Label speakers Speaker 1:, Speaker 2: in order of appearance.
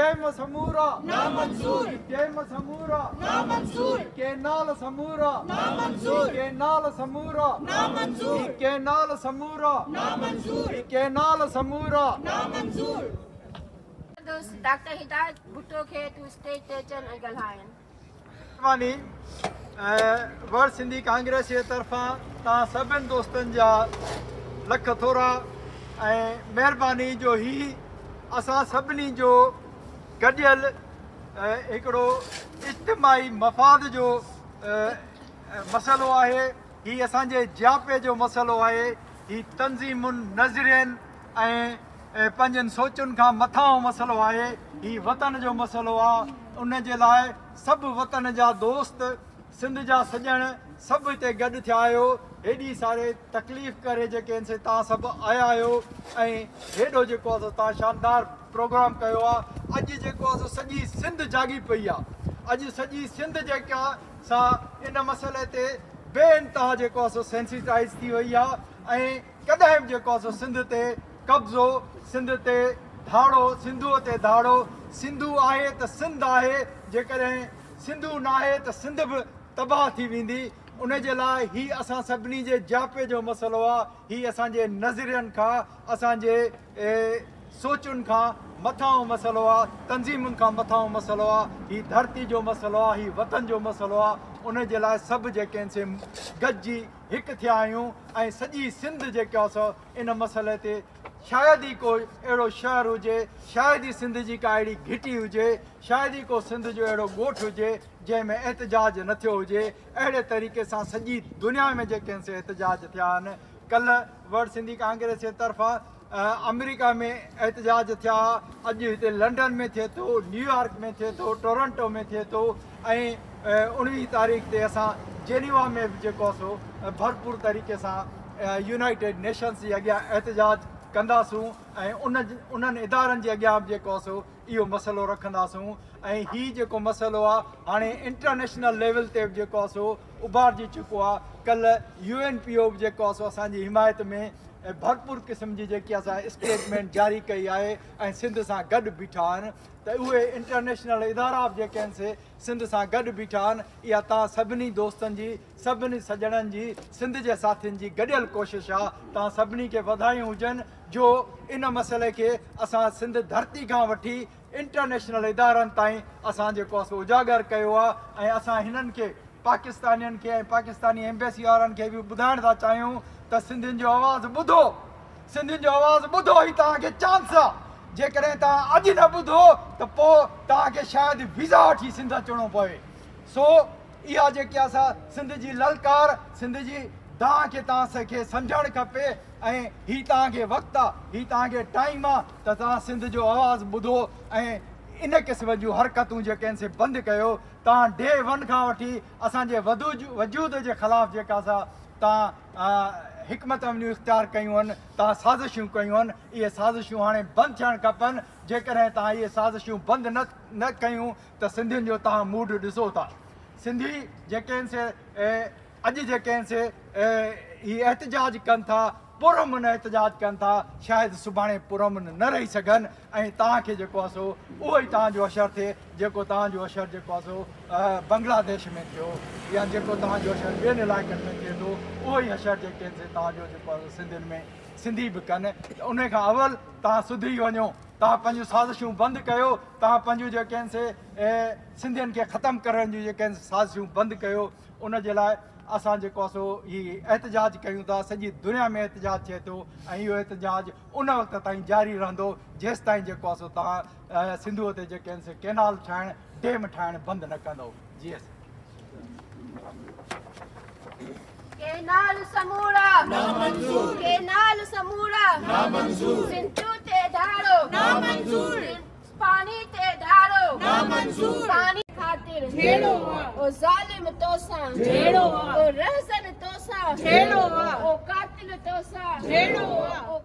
Speaker 1: Dam سمورا
Speaker 2: نامنظور،
Speaker 1: هي dam سمورا
Speaker 2: نامنظور،
Speaker 1: هي ڪينال سمورا
Speaker 2: نامنظور،
Speaker 1: هي ڪينال سمورا
Speaker 2: نامنظور،
Speaker 1: هي ڪينال سمورا
Speaker 2: نامنظور،
Speaker 1: هي ڪينال سمورا
Speaker 2: نامنظور.
Speaker 3: دوست ڊاڪٽر هدايت ڀٽو کي تون اسٽيج تي اچن ۽ ڳالهائن.
Speaker 1: مهرباني ورلڊ سنڌي ڪانگريس جي طرفان توهان سڀن دوستن جا لک ٿورا ۽ مهرباني جو هي اسان سڀني جو گڏيل هڪڙو اجتماعي مفاد جو مسئلو آهي هي اسان جي جياپي جو مسئلو آهي هي تنظيمن نظرين ۽ پنهنجين سوچن کان مٿانهون مسئلو آهي، هي وطن جو مسئلو آ، ان جي لاء سڀ وطن جا دوست، سنڌ جا سڄڻ سڀ هتي گڏ ٿيا آهيو، هيڏي ساري تڪليف ڪري جيڪي آهن سي توهان سڀ آيا آهيو ۽ هيڏو جيڪو آ سو توهان شاندار پروگرام ڪيو آ، اڄ جيڪو آ سو سڄي سنڌ جاڳي پئي آ، اڄ سڄي سنڌ جيڪا سا ان مسئلي تي بي انتها جيڪو آ سو سينسيٽائيز ٿي وئي آ ۽ ڪڏهن به جيڪو آهي سو سنڌ تي قبضو، سنڌ تي ڌاڙو، سنڌوء تي ڌاڙو، سنڌو آهي ته سنڌ آهي، جيڪڏهن سنڌو ناهي ته سنڌ به تباهه ٿي ويندي، ان جي لاء هي اسان سڀني جي جياپي جو مسئلو آهي، هي اسان جي نظرين کان، اسان جي سوچن کان مٿانهون مسئلو آهي، تنظيمن کان مٿانهون مسئلو آهي، هي ڌرتي جو مسئلو آهي، هي وطن جو مسئلو آهي، ان جي لاء سڀ جيڪي آهن سي گڏجي هڪ ٿيا آهيون ۽ سڄي سنڌ جيڪا سو ان مسئلي تي شايد ئي ڪو اهڙو شهر هجي، شايد ئي سنڌ جي ڪا اهڙي گهٽي هجي، شايد ئي ڪو سنڌ جو اهڙو ڳوٺ هجي جنهن ۾ احتجاج نه ٿيو هجي. اهڙي طريقي سان سڄي دنيا ۾ جيڪي آهن سي احتجاج ٿيا آهن. ڪلهه ورلڊ سنڌي ڪانگريس جي طرفان آمريڪا ۾ احتجاج ٿيا، اڄ هتي لنڊن ۾ ٿئي ٿو، نيويارڪ ۾ ٿئي ٿو، ٽورنٽو ۾ ٿئي ٿو ۽ 19 تاريخ تي اسان جينيوا ۾ به جيڪو آهي سو ڀرپور طريقي سان يونائيٽيڊ نيشنز جي اڳيان احتجاج ڪنداسون ۽ ان انهن ادارن جي اڳيان به جيڪو آهي سو اهو مسئلو رکنداسون ۽ هي جيڪو مسئلو آهي هاڻي انٽرنيشنل ليول تي به جيڪو آهي سو اڀارجي چڪو آهي. ڪلهه يو اين پي او به جيڪو آهي سو اسان جي حمايت ۾ ڀرپور قسم جي جيڪي اسان اسٽيٽمينٽ جاري ڪئي آهي ۽ سنڌ سان گڏ بيٺا آهن ته اهي انٽرنيشنل ادارا به جيڪي آهن سي سنڌ سان گڏ بيٺا آهن. اها توهان سڀني دوستن جي، سڀني سڄڻن جي، سنڌ جي ساٿين جي گڏيل ڪوشش آهي. توهان سڀني کي واڌايون هجن جو ان مسئلي کي اسان سنڌ ڌرتي کان وٺي انٽرنيشنل ادارن تائين اسان جيڪو آهي سو اجاگر ڪيو آهي ۽ اسان هنن کي پاڪستانين کي ۽ پاڪستاني ايمبيسي وارن کي به ٻڌائڻ ٿا چاهيون ته سنڌين جو آواز ٻڌو، سنڌين جو آواز ٻڌو، هي توهان کي چانس آ، جيڪڏهن توهان اڄ نه ٻڌو ته پوء توهان کي شايد ويزا وٺي سنڌ اچڻو پوي. سو اها جيڪي آ سا سنڌ جي للڪار، سنڌ جي دانهن کي توهان کي سمجهڻ کپي ۽ هي توهان کي وقت آ، هي توهان کي ٽائيم آ ته توهان سنڌ جو آواز ٻڌو ۽ ان قسم جون حرڪتون جيڪي آهن سي بند ڪيو. توهان ڊي ون کان وٺي اسان جي وجود جي خلاف جيڪا سا توهان حڪمت عمليون اختيار ڪيون آهن، توهان سازشون ڪيون آهن، اهي سازشون هاڻي بند ٿيڻ کپن. جيڪڏهن توهان اهي سازشون بند نه ڪيون ته سنڌين جو توهان موڊ ڏسو ٿا. سنڌي جيڪي آهن سي اڄ جيڪي آهن سي هي احتجاج ڪن ٿا، پرامن احتجاج ڪن ٿا، شايد سڀاڻي پرامن نه رهي سگهن ۽ توهان کي جيڪو آهي سو اهو ئي توهان جو حشر ٿئي جيڪو توهان جو حشر جيڪو آهي سو بنگلاديش ۾ ٿيو يا جيڪو توهان جو حشر ٻين علائقن ۾ ٿئي ٿو اهو ئي حشر جيڪي آهن سي توهان جو جيڪو آهي سو سنڌين ۾ سنڌي به ڪن ته انهي کان اول توهان سڌري وڃو، توهان پنهنجون سازشون بند ڪيو، توهان پنهنجون جيڪي آهن سي سنڌين کي ختم ڪرڻ جون جيڪي آهن سازشون بند ڪيو. ان جي لاء اسان جيڪو آهي سو هي احتجاج ڪيون ٿا، سڄي دنيا ۾ احتجاج ٿئي ٿو ۽ اهو احتجاج ان وقت تائين جاري رهندو جيستائين جيڪو آهي سو توهان سنڌوء تي جيڪي آهن سي ڪينال ٺاهڻ، ڊيم ٺاهڻ بند نه ڪندؤ. جي ايس.
Speaker 3: ڪينال سمورا نامنظور، ڪينال سمورا نامنظور، سنڌو تي ڌاڙو نامنظور، پاڻي تي ڌاڙو نامنظور، پاڻي خاطر جهيڙو آ، او ظالم توسان جهيڙو آ، او رهزن توسان جهيڙو آ، او قاتل توسان جهيڙو آ، او.